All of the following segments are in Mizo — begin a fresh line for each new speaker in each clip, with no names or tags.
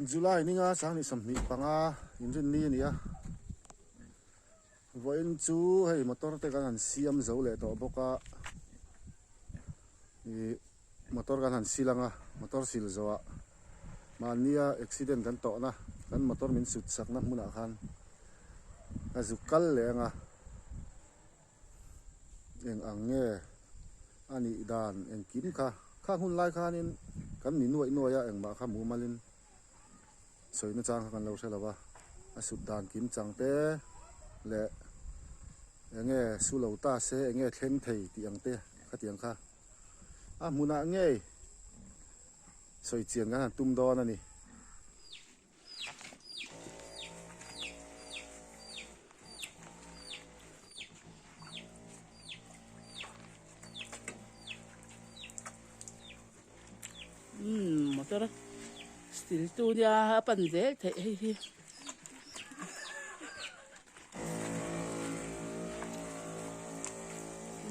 July ninga 2025 inrinni a ni a, vawiin chu hei motor te kan han siam zo leh tawh bawk a, ih motor kan han sil ang a, motor sil zawhah mahnia accident kan tawhna kan motor min sut sakna hmunah khan ka zuk kal leh ang a. Eng ang nge a nih dan engkim kha khang hun lai khanin kan ni nuaih nuaih a engmah kha mumalin sawi na chang kha kan lo hre lo va, a sut dan kim chang te leh eng nge su lo ta se eng nge thleng thei tih ang te khatiang kha a hmunah ngei sawi chian kan han tum dawn a ni.
Umm motor steel tu nia a pan zel theih hei hi.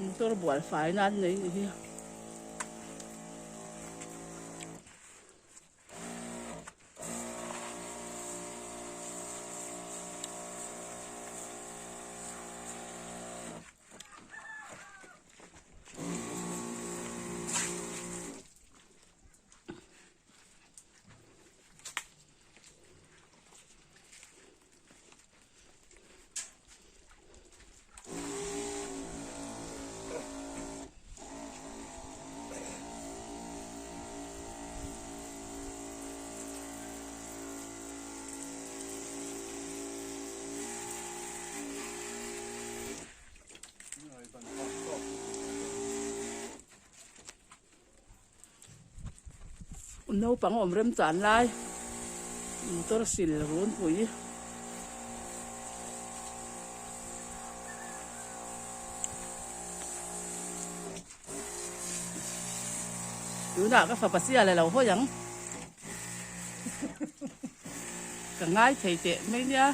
Motor bual fai nan nei ni hi. Naupang awm rem chan lai motor sil runpui. Tunah ka fapa sial a lo hawi ang. Ka ngai thei teh mai nia.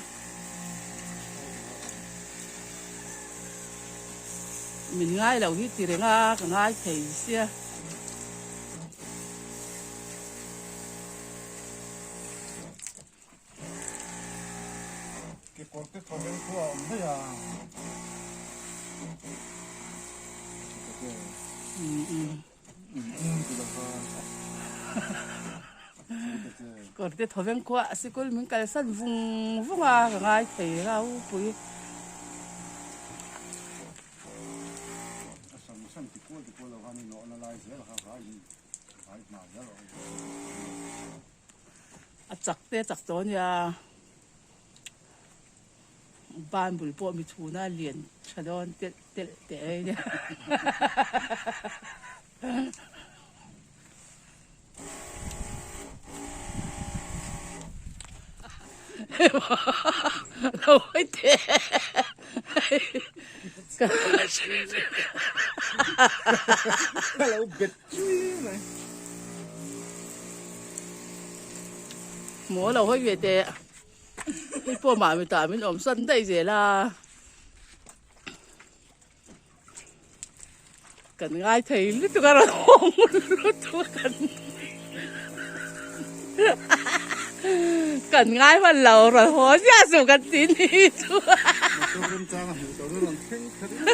Min ngai lo hi ti reng a, ka ngai thei sia.
Kekawr te thaw veng khua a awm daih a.
Kawr te thaw veng khua a sikul min kalsan vung vung a ka ngai thei ropui. A chak te chak tawh a nia. Ban bul pawh mi chhuna lian tha dawn telh telh teh a nia. Lo hawi teh.
Ka lo bet chui mai.
Maw lo hawi ve teh. Hei pawh mah mi tah min awm san daih zel a. Kan ngai thei lutuk a rawn hawng lutuk a kan kan ngai hman lo rawn haw ziah suh kan ti ni chu.
Motor remchang a hmuh tawh na rawn thleng kher in.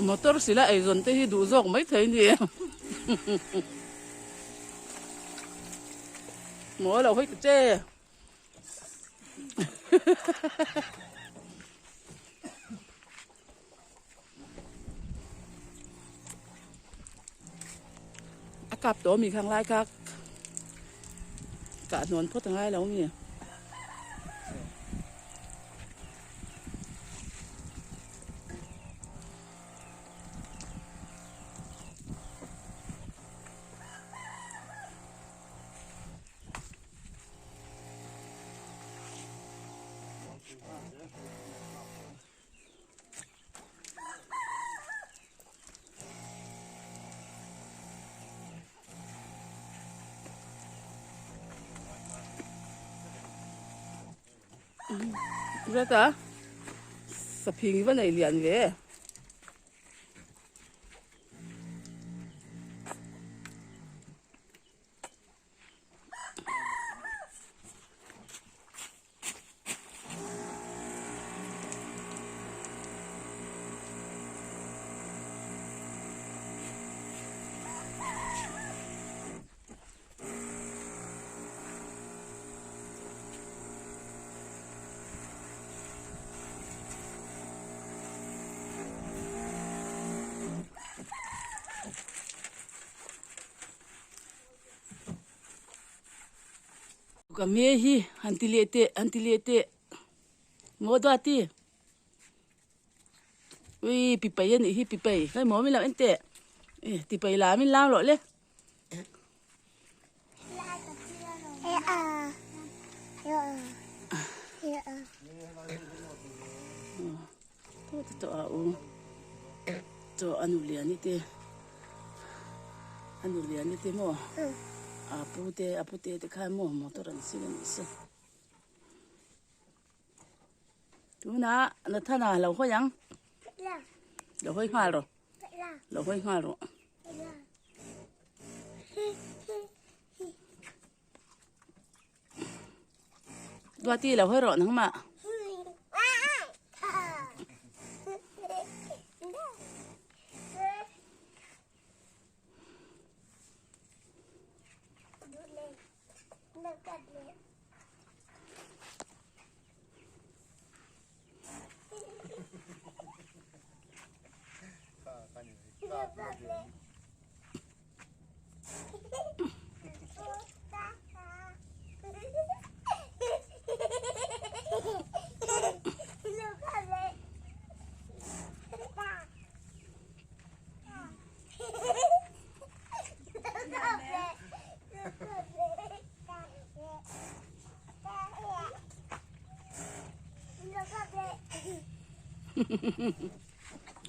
Motor sila eizawn te hi duh zawk mai thei ni maw lo hawi ta che. A kap tawh ami khang lai kha kah hnawn phawt a ngai lo ami. Reta saphing i va nei lian ve. Ka me hi han ti leh teh han ti leh teh maw duati ui pipai a nih hi pipai hei maw min lo en teh tipai lam in lam rawh le. Chaw a nu liani te a nu liani te maw a pu te a pu te te khan maw motor an sil a nih se tunah Nathana lo hawi ang lo hawi nghal rawh lo hawi nghal rawh. Duati lo hawi rawh nangmah.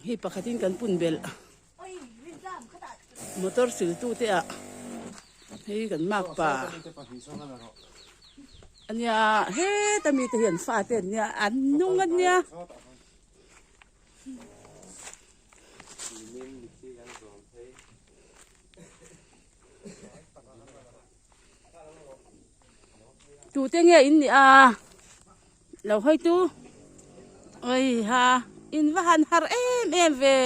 Hei pakhatin kan pun belh motor sil tu te ah hei kan mak pa ania heta mi te hian fa te an nia an nung ania. Tute nge in nih a lo hawi tu oi ha in va han har em em ve.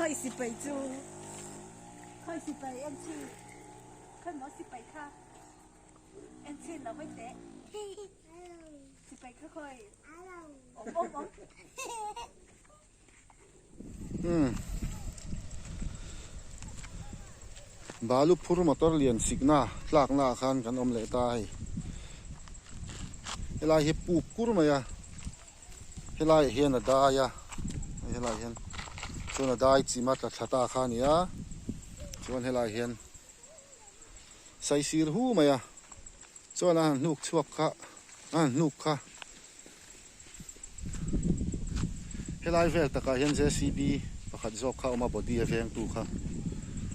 Khoi sipai chu khoi sipai en chi khoi maw sipai kha en chin lo vai teh sipai kha khoi om om om.
Balu phur motor lian sikna tlakna ah khan kan awm leh ta a hei. Helai hi pup kur mai a, helai ah hian a dai a, helai ah hian chuan a dai chima tla thla ta kha a ni a, chuan helai ah hian saisir hu mai a, chuan a han hnuk chhuak kha a han hnuk kha. Helai vel takah hian JCB pakhat zawk kha a awm a body a vengtu kha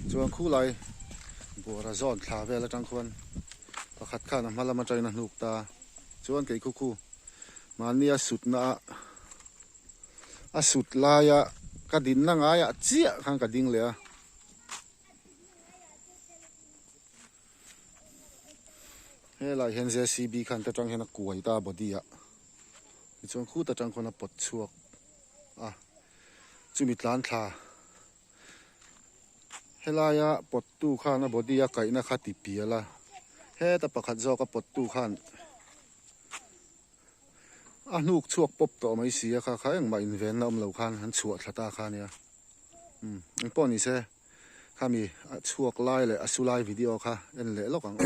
chuan khulai buara zawn thla vel atang khuan pakhat khan a hma lam atangin a hnuk ta chuan kei khu khu mahni a sutna ah a sut laia ka dinna ngaiah chiah khan ka ding leh a. Helai hian JCB khan ta tang hian a kuai ta a body ah tichuan khut atang khuan a pawt chhuak a chumi tlan thla helaia pawt tu khan a body a kaihna kha ti pial a heta pakhat zawk a pawt tu khan a hnuk chhuak pawp tawh mai si a kha kha engmah invenna awm lo khan an chhuah thla ta kha ania umm engpawh ni se. Khami a chhuak lai leh a su lai video kha en leh lawk ang.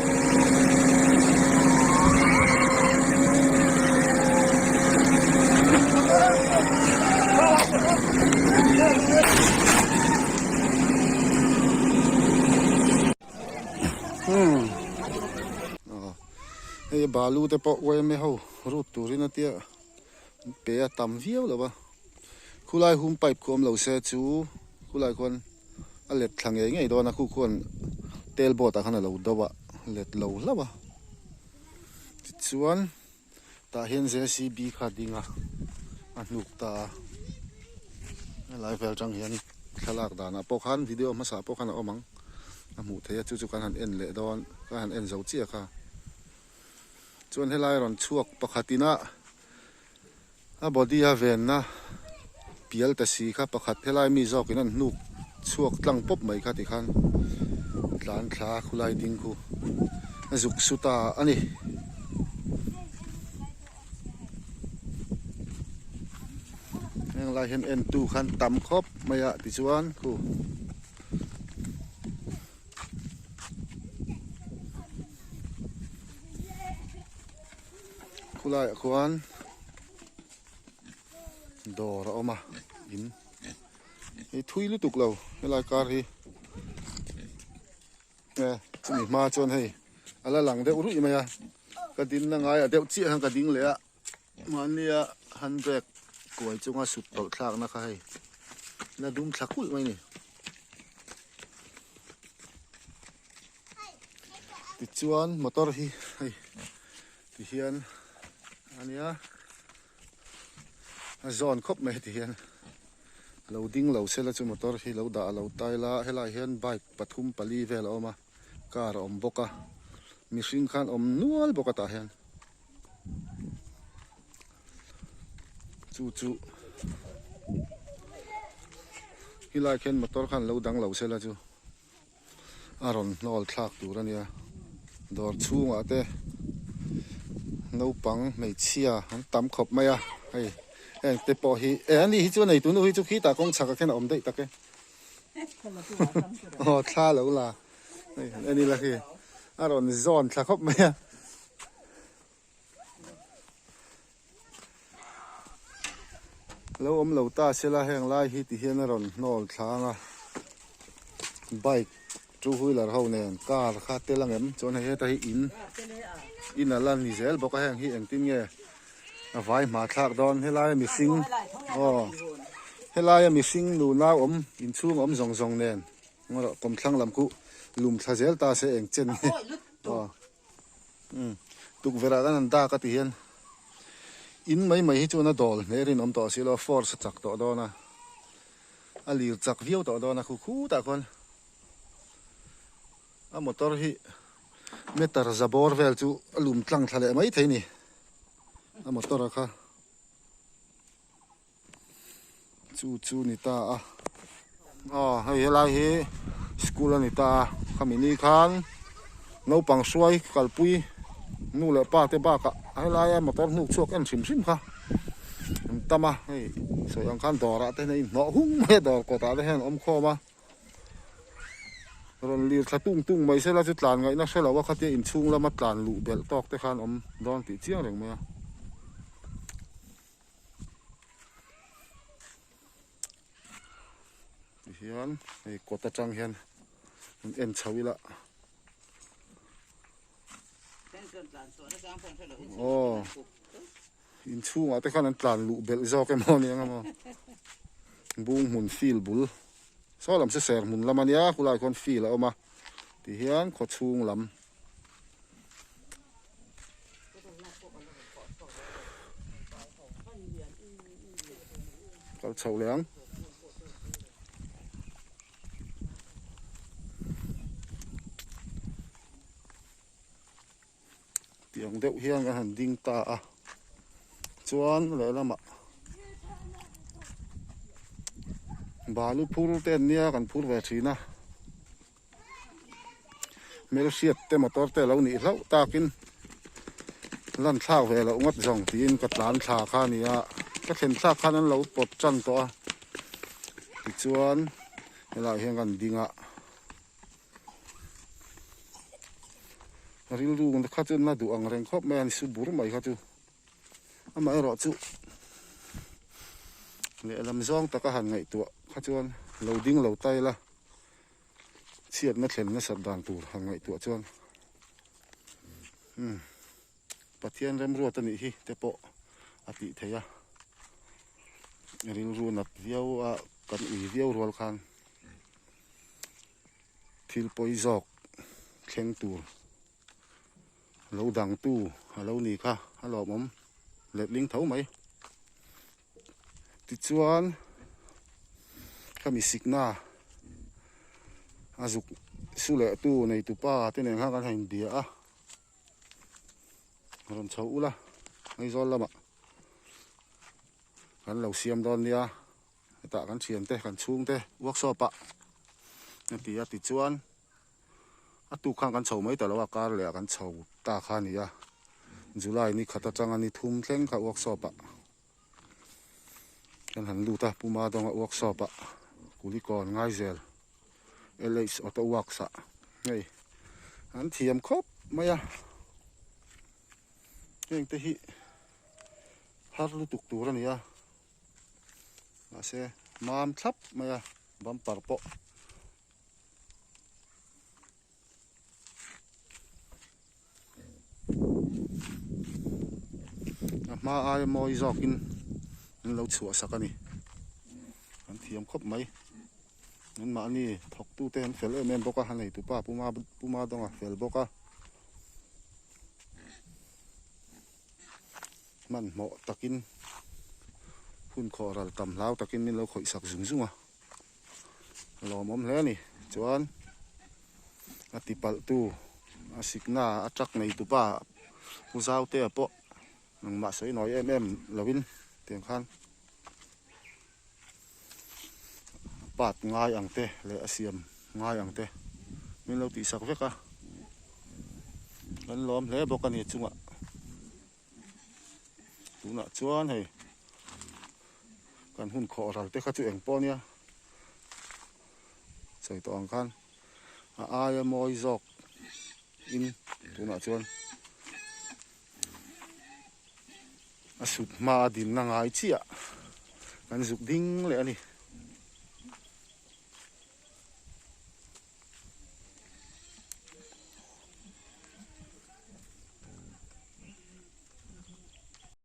Hmm. Ah. Hei balu te pawh yma ho rut turin a tia pe a tam viau lo va. Khulai hum pipe khu awm lo se chu khulai khuan a let thla ngei ngei dawn a khu khuan tel boat ah khan a lo do a let lo hlauh a. Tichuan tah hian JCB kha a ding a a hnuk ta a helai vel atang hian thlalak danah pawh khan video hmasa pawh khan a awm ang a hmuh theih a chu chu kan han en leh dawn kan han en zo chiah kha chuan helai rawn chhuak pakhat inah a body a venna pial ta si kha pakhat helai mi zawkin an hnuk chhuak tlang pawp mai kha tikhan tlan thla khulai ding khu a zuk su ta a ni. Heng lai hian entu khan tam khawp mai a tichuan khu. Khulaiah khuan dawr a awm a in hi thui lutuk lo helai kar hi e chumi hma chuan hei a la lang deuh ruih mai a ka din na ngai a deuh chiah hian ka ding leh a mahnia handbrake kuai chunga sut tawlh thlak na kha hei la dum thla kulh mai a ni. Tichuan motor hi hei ti hian a nia a zawn khawp mai heti hian lo ding lo sela chu motor hi lo dah lo ta ila helai hian bike pathum pali vel a awm a car a awm bawk a mihring khan awm nual bawk a tah hian chu chu helai khian motor khan lo dang lo sela chu. a rawn hnawl thlak tur a nia dawr chhungah te naupang hmeichhia an tam khawp mai a hei heng te pawh hi eh ani hi chu a neitu nu hi chu khitah kawng chhakah khian a awm daih tak e aw thla lo la hei han en ila khi a rawn zawn thla khawp mai a. Lo awm lo ta sela heng lai hi ti hian a rawn hnawl thlang a bike two wheeler ho nen car kha tel ang em chuan hei heta hi in in a la ni zel bawk a heng hi engtin nge a vai hma thlak dawn helai a mihring aw helai a mihring nunau awm inchhung awm zawng zawng nen kawmthlang lam khu lum thla zel ta se eng chen nge aw. Umm tukverh ah kan han dak a ti hian in mai mai hi chuan a dawl hle rinawm tawh si lo a force a chak tawh dawn a a lir chak viau tawh dawn a khu khutah khuan a motor hi meter za bawr vel chu a lum tlang thla leh mai thei a ni a motor a kha chu chu ni ta a aw hei helai hi school a ni ta a khami ni khan naupang hruai kalpui nu leh pa te bakah helaia motor hnuk chhuak en hrim hrim kha an tam a hei sawi ang khan dawrah te hian a inhnawh hung mai a dawr kawtah te hian an awm khawm a rawn lir thla tung tung mai sela chu tlan ngaihna hre lo a khatia inchhung lama tlan luh belh tawk te khan awm dawn tih chiang reng mai a. Tihian hei kawt atang hian an en chho ila aw inchhungah te khan an tlan luh belh zawk emaw ania ang emaw bung hmun field bul saw lam se ser hmun lam ania khulai khuan field a awm a tihian khawchhung lam. Kal chho leh ang. Tiang deuh hian kan han ding ta a chuan lehlamah balu phur te an nia kan phur ve thin a. Hmelhriat te motor te alo nih hlauh takin lan thlak ve loh ngawt zawng tiin ka tlan thla kha a ni a ka thlen thlak khan an lo pawt tan tawh a tichuan helaiah hian kan ding a rilru kha chu na duh ang reng khawp mai a ni su bur mai kha chu amaherawhchu lehlam zawng taka han ngaihtuah. kha chuan lo ding lo ta ila chhiatna thlen nasat dan tur han ngaihtuah chuan umm Pathian remruat a nih hi te pawh a tih theih a, rilru nat viau a kan ui viau rual khan thil pawi zawk thleng tur lo dang tu a lo ni kha a lawmawm letling tho mai. Tichuan khami sikna a zuk su leh tu nei tupa te nen khan kan han inbia a. Rawn chho ula Aizawl lamah kan lo siam dawn nia hetah kan thiante kan chhungte workshop ah a ti a tichuan a tuk khan kan chho mai ta lo a kar leh ah kan chho ta kha a ni a July ni khat atanga ni thum thleng kha workshop ah kan han lut a Pu Madawnga workshop ah Kulikawn Ngaizel LH Auto Works ah hei an thiam khawp mai a heng te hi har lutuk tur a ni a mahse mam thlap mai a bumper pawh. A hma aia mawi zawkin an lo chhuah sak a ni an thiam khawp mai an mahni thawk tute an fel em em bawk a a nei tupa puma puma dawnga fel bawk a hmanhmawh takin hun khawh ral tam hlau takin min lo khawih sak zung zung a. A lawmawm hle a ni chuan a ti palh tu a sikna a truck nei tu pa u Zautea pawh engmah sawi nawi em em lovin tiang khan part ngai ang te leh a siam ngai ang te min lo tihsak vek a kan lawm hle bawk a ni chungah. Tunah chuan hei kan hun khawh ral te kha chu eng pawh ania sawi tawh ang khan a aia mawi zawk in tunah chuan a sut hma a dinna ngai chiah kan zuk ding leh a ni.